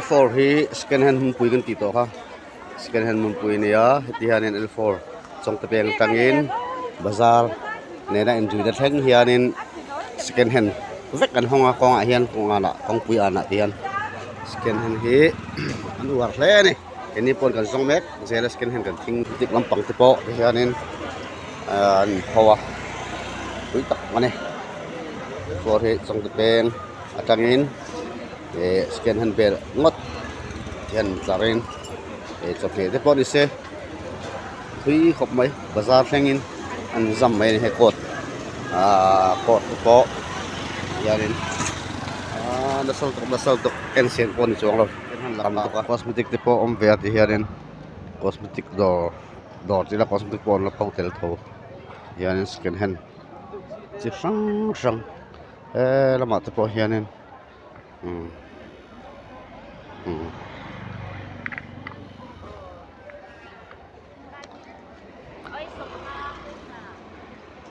L four hi second hand hmunpui kan tih tawh kha second hand hmunpui a nia heti hianin L four chawngte peng atangin bazar nena inzui na thleng hianin second hand vek an hawng a kawngah hian kawng anah kawngpui anah te hian second hand hi an uar hle a ni keini pawn kan zawng mek zel a second hand kan thing dik lampang te pawh ti hianin ahh an pho a pui tak a ni four hi chawngte peng atangin. Ihh second hand vel ngawt hian tlar in ih chawhmeh te pawh ni se thui khawp mai bazar thleng in an zam mai a ni hei coat ahh coat te pawh hianin ahh nasa lutuk nasa lutuk en sen pawh a ni chuang lo cosmetic te pawh a awm ve a ti hianin cosmetic dawr dawr tih ila cosmetic pawh an la pho tel tho hianin second hand chi hrang hrang he lamah te pawh hianin.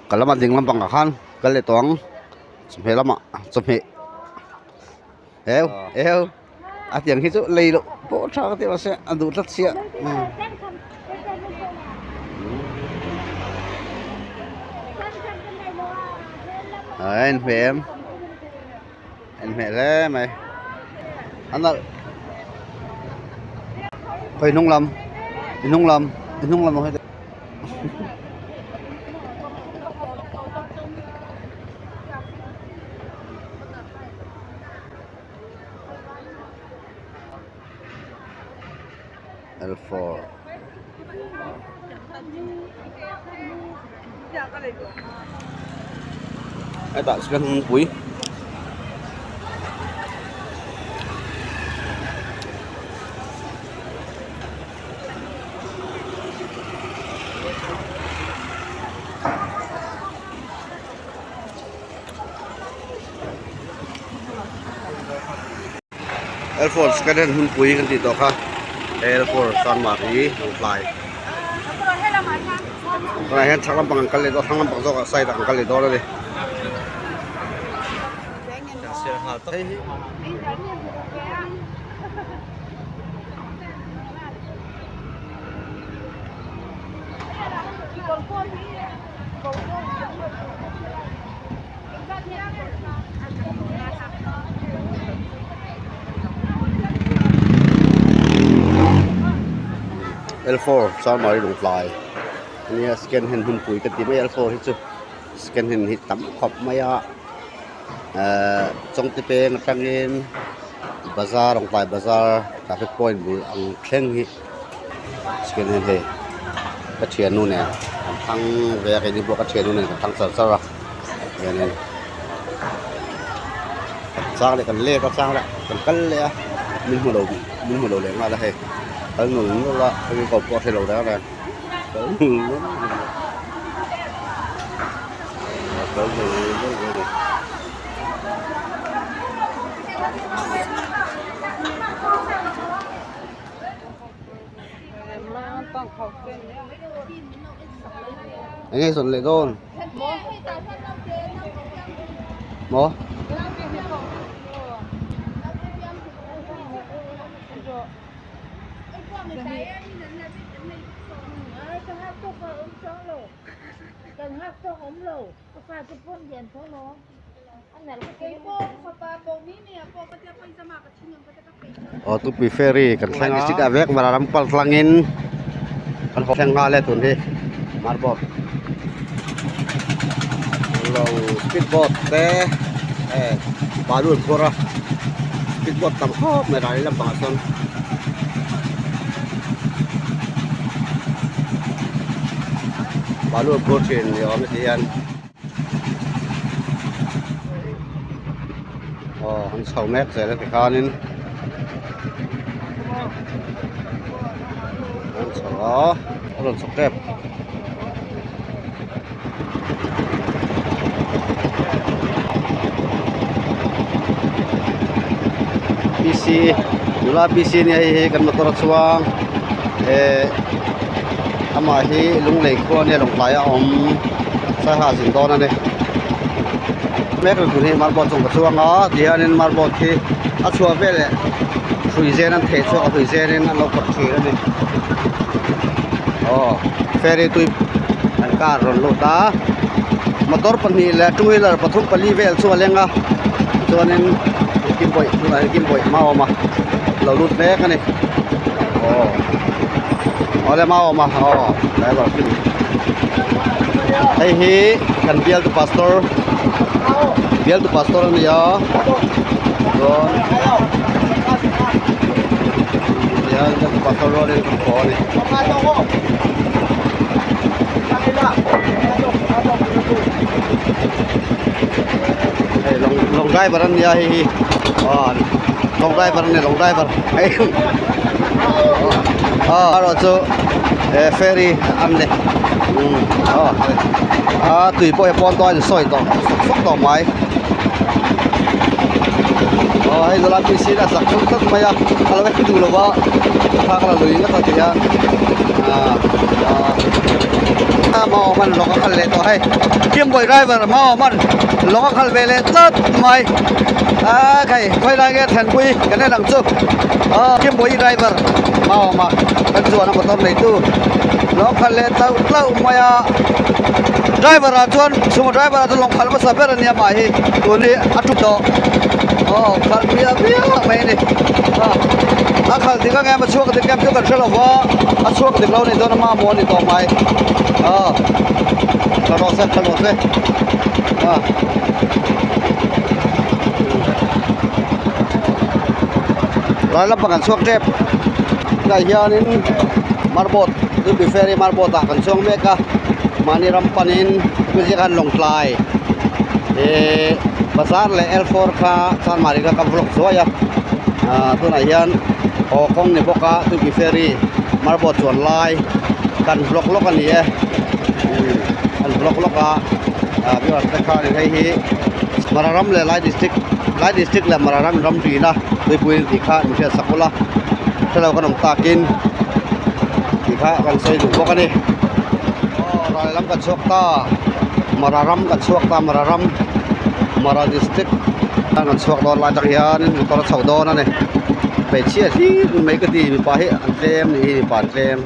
Ka lama ding lampangah khan kal leh tawh ang chawhmeh lamah chawhmeh eu eu a tiang hi chu lei loh pawh tha ka ti mahse a duh tlat sia. A inhmeh em inhmeh hle mai a nalh khawi hnung lam i hnung lam i hnung lam ang L four hetah chuan hmangpui L four second hand hmunpui kan tih tawh kha L four Sanmari Lawngtlai tunah hian chhak lampang an kal leh dawn thlang lampang zawkah side ah an kal leh dawn a ni. L four Chanmari Lawngtlai ania second hand hmunpui ka ti mai a L four hi chu second hand hi tam khawp mai a ehh chawngte peng atangin bazar Lawngtlai bazar traffic point bul ang thleng hi second hand hei ka thiannu nen an thlang ve a keini pawh ka thiannu nen kan thlang char char a hianin kan chang leh kan let a chang leh kan kal leh a min hmu lo min hmu lo leh nghal a hei kal nul nul a hemi ko pawh a hre lo reng reng kal nul nul kal nul nul a ni. Eng nge zawn leh dawn? Maw? Aw tupui ferry kan thleng a district ah vek mara ram pal tlangin kan haw thleng nghal e tun hi marbot lawng speed boat te eh balu an phur a speed boat tam khawp mai ral lampangah sawn. Balu an phur thin ni awm heti hian. Aw an chho mek zel a tikhanin an chho a a rawn chhuk tep. P C nula P C ania hei hi kan motor a chuang eh amah hi lunglei khua ania lawngtlai a awm saiha zin dawn a ni mek reng tur hi marble chung ka chuang a tihianin marble khi a chhuah veleh. hrui zen an theh chhuak a hrui zen in an lo kawt thin a ni aw ferry tui an car rawn lut a motor pahnih leh two wheeler pathum pali vel chu a leng a chuanin kim bawih tunah hian kim bawih maawma lo lut mek a ni aw awle maawma aw driver kim hei hi kan bialtu pastor bialtu pastor a ni a chuan tihian bialtu pastor rualin kan haw a ni. Hei lawng lawng driver an nia hei hi aw lawng driver an ni lawng driver hei aw erawh chu eh ferry an ni umm aw a tui pawh hi pawn tawh a insawi tawh sawk sawk tawh mai aw hei nula P C in a zak thung tlat mai a a lo en duh lo va thla ka la lui ngawt a ti hian ah ah maw man lawng a kal leh tawh hei Kimbawi driver maw man lawng a kal ve leh tlat mai a khai khawi lai nge thlenpui kan en ang chu aw Kimbawi driver maw ma kan chuan a motor nei tu lawng khalh leh tlauh tlauh mai a driver ah chuan chhung driver ah chuan lawng khalh hmasa ber a nia mah hi tun hi a thu tawh aw khalh miah miah mai a ni a khalh dik ang em a chhuak dik em chu kan hre lo va a chhuak dik lo a nih chuan a mamawh a ni tawh mai aw khalh rawh se khalh rawh se aw ral lampang kan chhuak tep tunah hianin marboat tui ferry marboat ah kan chuang mek a mahni ram panin tuzia khan lawngtlai ihh bazar leh L four kha chanmari kha ka vlog zuai a ah tunah hian haw kawng ni bawk a tui ferry marboat chuan lai kan vlog lawk a ni e kan vlog lawk a ah viewer te khanin hei hi Mara ram leh Lai district Lai district leh Mara ram ram rina tuipui tih kha min hriat sak ula hrelo kan awm takin tih kha kan sawi duh bawk a ni aw ral lam kan chhuak ta Mara ram kan chhuak ta Mara ram Mara district kan chhuak dawn lai atang hian motor a chho dawn a ni hmeichhia hlir mai ka ti mipa hi an tlem ni hi mipa an tlem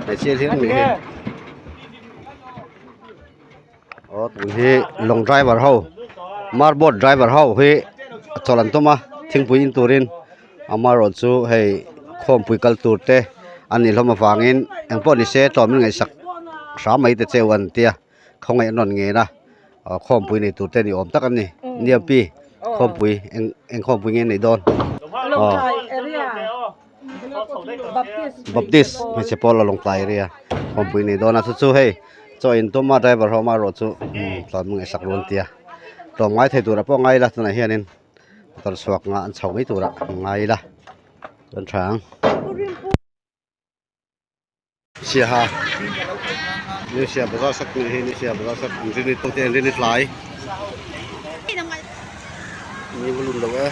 hmeichhia hlir mai hi. Aw tun hi lawng driver ho marboat driver ho hi chawlh an tum a thingpui in turin amaherawh chu hei khawmpui kal tur te a nih hlawm avangin engpawh ni se tlawm in ngaihsak hram mai te cheu an tia khawngaih an rawn ngen a aw khawmpui nei tur te ni awm tak an ni nia pi khawmpui eng eng khawmpui nge an neih dawn aw. Baptist hmeichhe pawl a lawngtlai area kawngpui nei dawn a chu chu hei chaw in tum a driver ho amaherawh chu tlawm ngaihsak lo an tia tlawm ngai thei turah pawh ngai ila tunah hianin motor chhuak nga an chho mai turah ngai ila chuan tha ang. Siaha New Siaha bazar sak nih hi New Siaha bazar sak an rin te an rin tlai ni va lun lo e.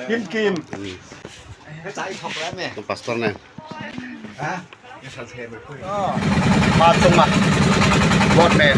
Kim Kim. Pastor nen. Ma chunga boat nen.